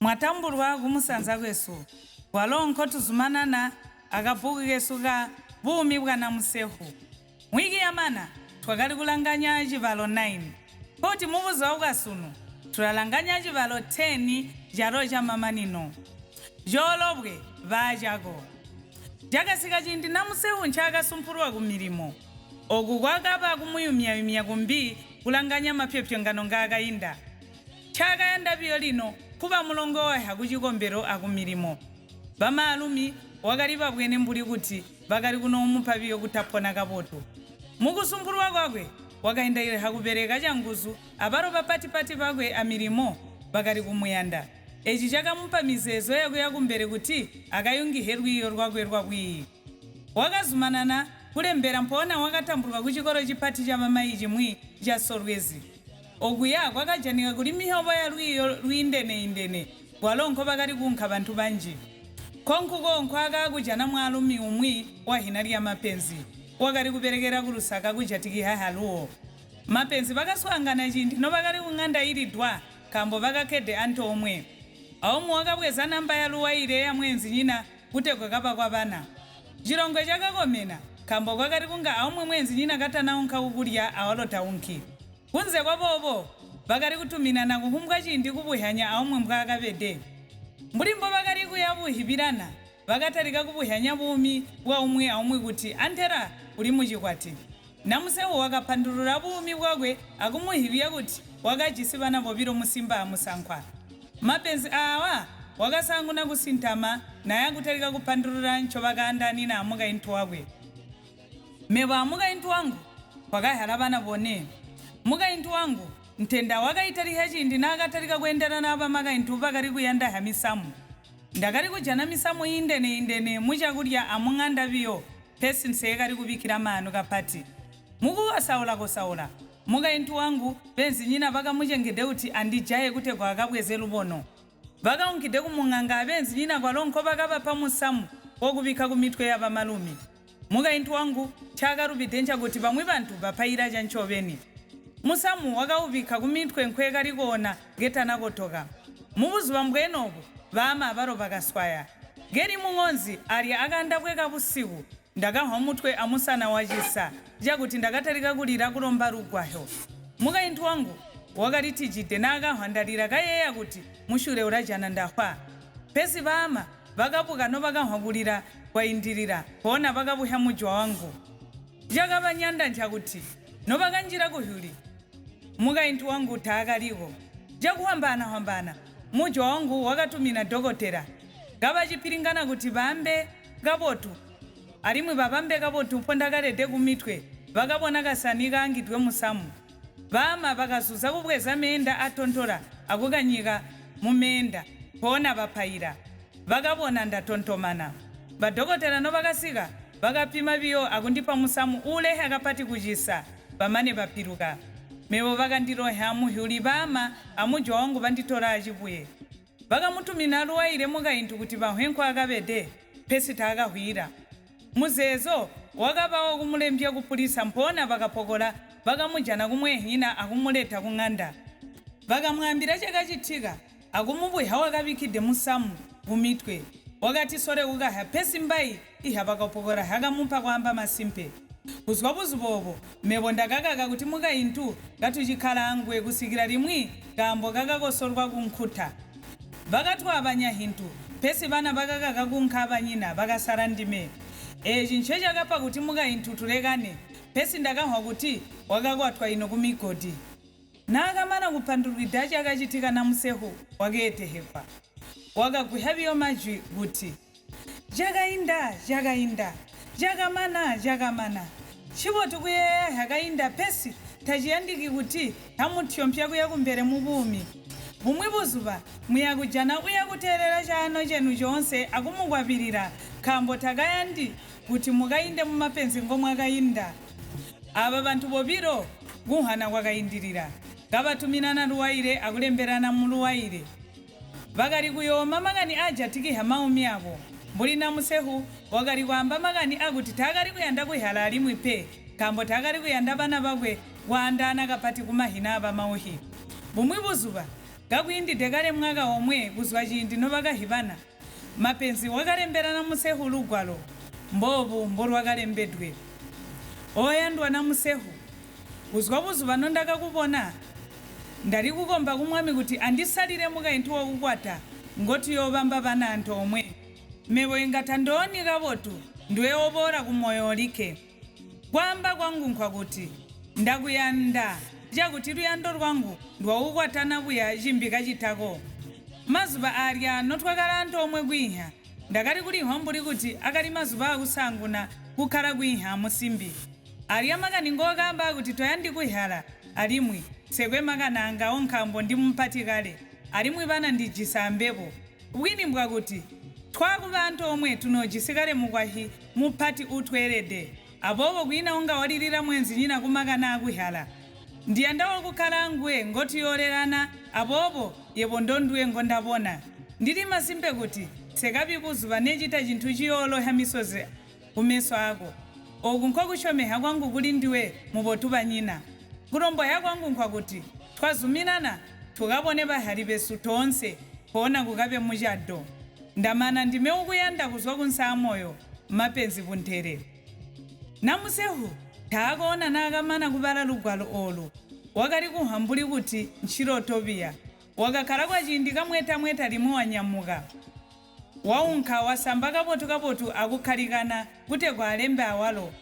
Mwatambulwa kumusanza kwesu, kwalo nkotuzumanana akabbuku kesu ka Buumi bwa Namusehu. Mwiki yamana twakali kulanganya cibalo 9. Nkokuti mubuzuba bwasunu tulalanganya cibalo 10 calo camamanino. Coolobwe baacako. Cakasika ciindi Namusehu ncaakasumpulwa kumilimo. Oku kwakaba kumuyumyayumya kumbi kulanganya mapyopyongano ngaakainda. Ncaakayanda biyo lino nkuba mulongwe wahya kucikombelo akumilimo. Bamaalumi wakali babwene mbuli kuti bakali kunoomupa biyo kutapona kabotu. Mukusumpulwa kwakwe, wakaindaileha kubeleka canguzu abalo bapati-pati bakwe amilimo bakali kumuyanda. Eci cakamupa mizeezo yakuya kumbele kuti akayungihe lwiiyo lwakwe lwabwiiyi. Wakazumanana kulembela mpoona wakatambulwa kucikolo cipati cabamayi cimwi ca Solwezi. Okuya kwakajanika kuli mihyobo yalwiiyo lwiindene-indene kwalo nkobakali kuunka bantu banji. Nkonkuko nkwaakaakujana mwaalumi umwi wahina lya Mapenzi, wakali kubelekela ku Lusaka kujatikiha haluwo. Mapenzi bakaswaangana ciindi nobakali kuŋanda ilidwa nkaambo bakakkede antoomwe. Aumwi wakabweza namba yaluwaile yamweenzinyina kutegwa kabakwabana. Cilongwe cakakomena nkaambo kwakali kunga aumwi mweenzinyina katanaunka kukulya awalo taunki. Kunze kwaboobo, bakali kutuminana kuhumbwa ciindi kubuhyanya aumwi mbwaakabede. Mbuli mbobakali kuya buhibilana, bakatalika kubuhyanya buumi bwa umwi aumwi kuti antela uli mucikwati. Namusehu wakapandulula buumi bwakwe akumuhibya kuti wakajisi bana bobilo musimba amusankwa. Mapenzi aawa wakasaanguna kusintama naya kutalika kupandulula ncobakaandaanina amukaintu wakwe. Mebo amukaintu wangu twakahyala bana bone. Mukaintu wangu ntenda wakaitalihya ciindi naakatalika kweendelana abamakaintu bakali kuyandahya misamu. Ndakali kujana misamu iindene-indene mucakulya amuŋanda biyo pesi nseekali kubikkila maanu kapati. Mukukosaula-kosaula, mukaintu wangu beenzinyina bakamucengede kuti andijaye kutegwa akabweze lubono. Bakaunkide kumuŋanga abeenzinyina kwalo nkobakabapa musamu wakubikka kumitwe yabamalumi. Mukaintu wangu ncaakalubide ncakuti bamwi bantu bapaila cancobeni. Musamu wakaubikka kumitwe nkweekali koona nketana kotoka. Mubuzuba mbweena obu, baama abalo bakaswaya. Keli muŋonzi alya akandabwe kabusiku, ndakanhwa mutwe amusana wacisa cakuti ndakatalika kulila kulomba lugwahyo. Mukaintu wangu wakali tijide naakanhwa ndalila kayeeya kuti musyule ulajana ndahwa. Pesi baama bakabuka nobakanhwa kulila kwaindilila, mpoona bakabuhya mujwa wangu. Cakabanyanda ncakuti nobakanjila kuhyuli, mukaintu wangu taakaliko. Cakuhwambaana-hwambaana, mujwa wangu wakatumina dokotela. Kabacipilingana kuti baambe kabotu alimwi babambe kabotu mpondakalede kumitwe, bakabona kasani kaangidwe musamu. Baama bakazuza kubweza meenda atontola akukanyika mumeenda, mpoona bapaila. Bakabona ndatontomana. Badokotela nobakasika, bakapima biyo akundipa musamu uulehya kapati kucisa, bamane bapiluka. Mebo bakandilohya muhyuli baama amujwa wangu banditola acibuye. Bakamutumina luwaile mukaintu kuti banhwe nkwaakabede, pesi taakahwiila. Muzeezo wakaba wakumulembya kupulisa mpoona bakapokola bakamujana kumweenhinyina akumuleta kuŋanda. Bakamwaambila cakacitika akumubuhya wakabikkide musamu kumitwe. Wakati sole kukahya pesi mbayi ihya bakapokola hyakamupa kwaamba masimpe. Kuzwa buzuba obo, mebo ndakakaka kuti mukaintu katucikkala anguwe kusikila limwi kaambo kakakosolwa kunkuta. Bakatwaabanya hintu, pesi bana bakakaka kuunka abanyina, bakasala ndime. Eeci ncecakapa kuti mukaintu tulekane, pesi ndakanhwa kuti wakakwatwa ino kumigodi. Naakamana kupandulwida cakacitika Namusehu wakeetehegwa. Wakagwihya biyo majwi kuti, Cakainda, cakainda. Cakamana, cakamana. Ncibotu kuyeeya hyakainda pesi taciyandiki kuti kamutyompya kuya kumbele mubuumi. Bumwi buzuba muyakujana uyakuteelela caano cenu coonse akumukwabilila nkaambo takayandi kuti mukainde mumapenzi ngomwakainda. Aaba bantu bobilo kunhwana kwakaindilila, kabatuminana luwaile akulembelana muluwaile. Bakali kuyooma makani aajatikihya maumi abo. Mbuli Namusehu, wakali kwaamba makani akuti taakali kuyanda kuhyala alimwi pe nkaambo taakali kuyanda bana bakwe kwaandaana kapati kumahina aabamauhyi. Bumwi buzuba, Kakwiindide kale mwaka omwe kuzwa ciindi nobakahibana, Mapenzi wakalembela Namusehu lugwalo. Mboobu mbolwakalembedwe. Ooyandwa Namusehu, kuzwa buzuba nondakakubona, ndali kukomba ku Mwami kuti andisalile mukaintu wakukwata ngotuyoobamba bana antoomwe. Mebo inga tandooni kabotu nduwe oboola kumoyo olikke. Kwaamba kwangu nkwakuti ndakuyanda cakuti luyando lwangu ndwakukwatana buya cimbi kacitako. Mazuba aalya notwakali antoomwe kwiinha, ndakali kulimvwa mbuli kuti akali mazuba aakusaanguna kukkala kwiinha amusimbi. Aalya makani ngookaamba aakuti toyandi kuhyala alimwi, nsekwe makani angawo nkaambo ndimupati kale, alimwi bana ndijisi ambebo. Bwini mbwakuti, twaakuba antoomwe tunoojisi kale mukwasyi mupati uutweelede, aboobo kwiina unga walilila mweenzinyina kumakani aakuhyala. Ndiyanda wakukkala anguwe ngotuyoolelana, aboobo yebo ndonduwe ngondabona. Ndili masimpe kuti nsekabi buzuba necita cintu ciyooloha misozi kumeso aako. Ooku nkokusyomeha kwangu kuli ndiwe mubotu banyina. Kulombohya kwangu nkwakuti twazuminana tukabone bahyali besu toonse mpoona kukabe mucado. Ndamana ndime ukuyanda kuzwa kunsi aamoyo. Mapenzi Buntele. Namusehu taakoona naakamana kubala lugwalo oolu. Wakali kunhwa mbuli kuti nciloto biya. Wakakkala kwaciindi kamwetamweta limwi wanyamuka. Waunka wasamba kabotu-kabotu akukkalikana kutegwa alembe awalo.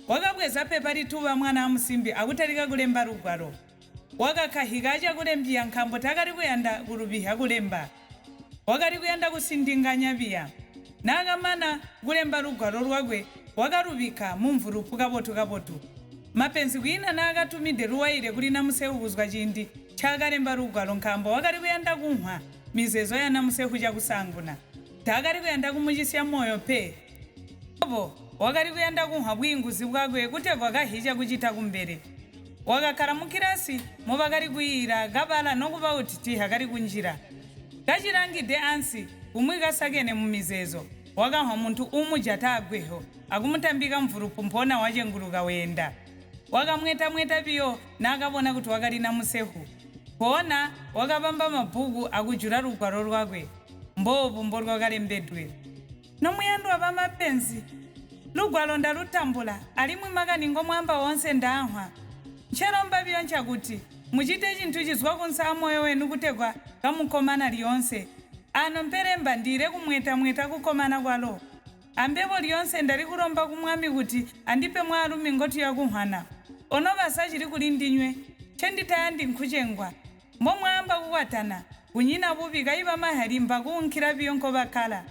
Wakabweza pepa lituba mwana amusimbi akutalika kulemba lugwalo. Wakakkahika acakulembya nkaambo taakali kuyanda kulubihya kulemba. Wakali kuyanda kusindinganya biya. Naakamana kulemba lugwalo lwakwe, wakalubikka mumvwulupu kabotu-kabotu. Mapenzi kwiina naakatumide luwaile kuli Namusehu kuzwa ciindi ncaakalemba lugwalo nkaambo wakali kuyanda kumvwa mizeezo ya Namusehu cakusaanguna. Taakali kuyanda kumucisya moyo pe. Aboobo wakali kuyanda kumvwa bwiinguzi bwakwe kutegwa kahyi cakucita kumbele. Wakakkala mukkilasi mobakali kuyiila kabala nokuba kuti tiihakali kunjila. Kacilangide ansi kumwi kasakene mumizeezo, wakamvwa muntu uumujata agweho akumutambika mvwulupu mpoona wacenguluka weenda. Wakamwetamweta biyo naakabona kuti wakali Namusehu. Mpoona wakabamba mabbuku akujula lugwalo lwakwe. Mboobu mbolwakalembedwe. Nomuyandwa ba Mapenzi, lugwalo ndalutambula alimwi makani ngomwaamba woonse ndaamvwa. Ncelomba biyo ncakuti mucite cintu cizwa kunsi aamoyo wenu kutegwa kamukkomana lyoonse. Aano mpelemba ndiile kumwetamweta kukkomana kwalo. Ambebo lyoonse ndali kulomba ku Mwami kuti andipe mwaalumi ngotuyakunhwana. Ono basa cili kulindinywe, ncenditayandi nkucengwa. Mbomwaamba kukwatana, kunyina bubi kayi bamahali mbakuunkila biyo nkobakkala.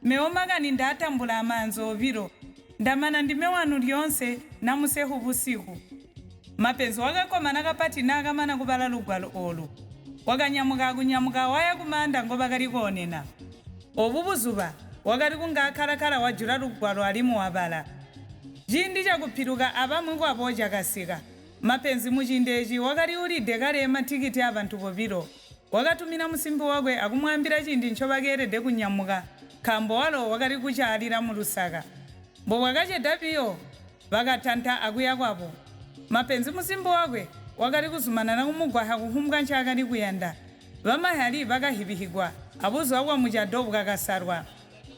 Mebo makani ndaatambula amaanza obilo. Ndamana ndime wanu lyoonse, Namusehu busiku. Mapenzi wakakkomana kapati naakamana kubala lugwalo oolu. Wakanyamuka akunyamuka waya kumaanda ngobakali koonena. Oobu buzuba wakali kunga akkala-kkala wajula lugwalo alimwi wabala. Ciindi cakupiluka abamwi kwabo cakasika. Mapenzi muciindi eeci wakaliulide kale matikiti aabantu bobilo. Wakatumina musimbi wakwe akumwaambila ciindi ncobakeelede kunyamuka nkaambo walo wakali kucaalila mu Lusaka. Mbobwakaceda biyo, bakatanta akuya kwabo. Mapenzi musimbi wakwe wakali kuzumanana kumugwahya kuhumbwa ncaakali kuyanda. Bamahali bakahibihigwa abuzuba bwamucado bwakasalwa.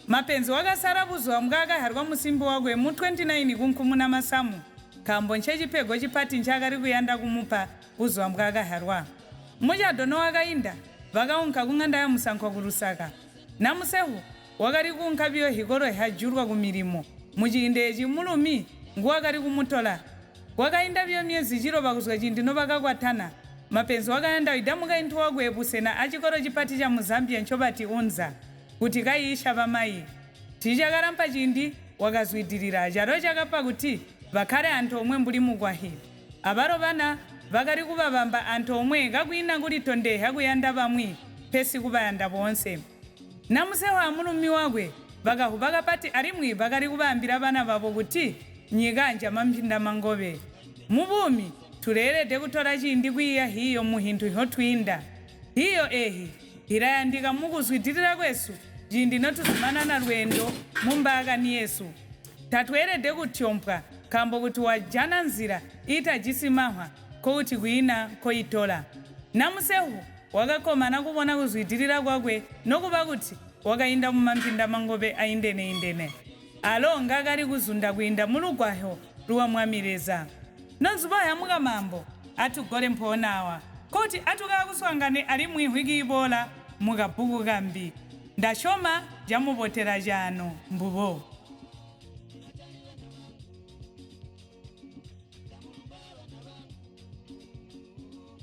Mapenzi wakasala buzuba mbwaakahyalwa musimbi wakwe mu 29 Kunkumuna Masamu nkaambo ncecipego cipati ncaakali kuyanda kumupa buzuba mbwaakahyalwa. Mucado nowakainda, bakaunka kuŋanda yamusankwa ku Lusaka. Namusehu wakali kuunka biyo hikolo hyajulwa kumilimo, muciindi eeci mulumi nguwakali kumutola. Kwakainda biyo myezi ciloba kuzwa ciindi nobakakwatana, Mapenzi wakayandawida mukaintu wakwe busena acikolo cipati camu Zambia ncobati UNZA kuti kayiisya bamayi. Tiicakalampa ciindi wakazwidilila calo cakapa kuti bakkale antoomwe mbuli mukwasyi. Abalo bana bakali kubabamba antoomwe kakwiina kulitondehya kuyanda bamwi pesi kubayanda boonse. Namusehu amulumi wakwe bakahuba kapati alimwi bakali kubaambila bana babo kuti nyika njamampindamangobe. Mubuumi tuleelede kutola ciindi kwiiya hiyo muhintu nhotwiinda. Hiyo eehi ilayandika mukuzwidilila kwesu ciindi notuzumanana lweendo mumbaakani yesu. Tatweelede kutyompwa nkaambo kuti wajana nzila iitajisi mahwa nkokuti kwiina nkoitola. Namusehu Wakakkomana kubona kuzwidilila kwakwe nokuba kuti wakainda mumampindamangobe aindene-indene. Alo ngaakali kuzunda kwiinda mulugwahyo lwa Mwami Leza. Nozuba yamukamambo, atugole mpoona awa, nkokuti atukaakuswaangane alimwi nhwiki iboola mukabbuku kambi. Ndasyoma camubotela caano, mbubo.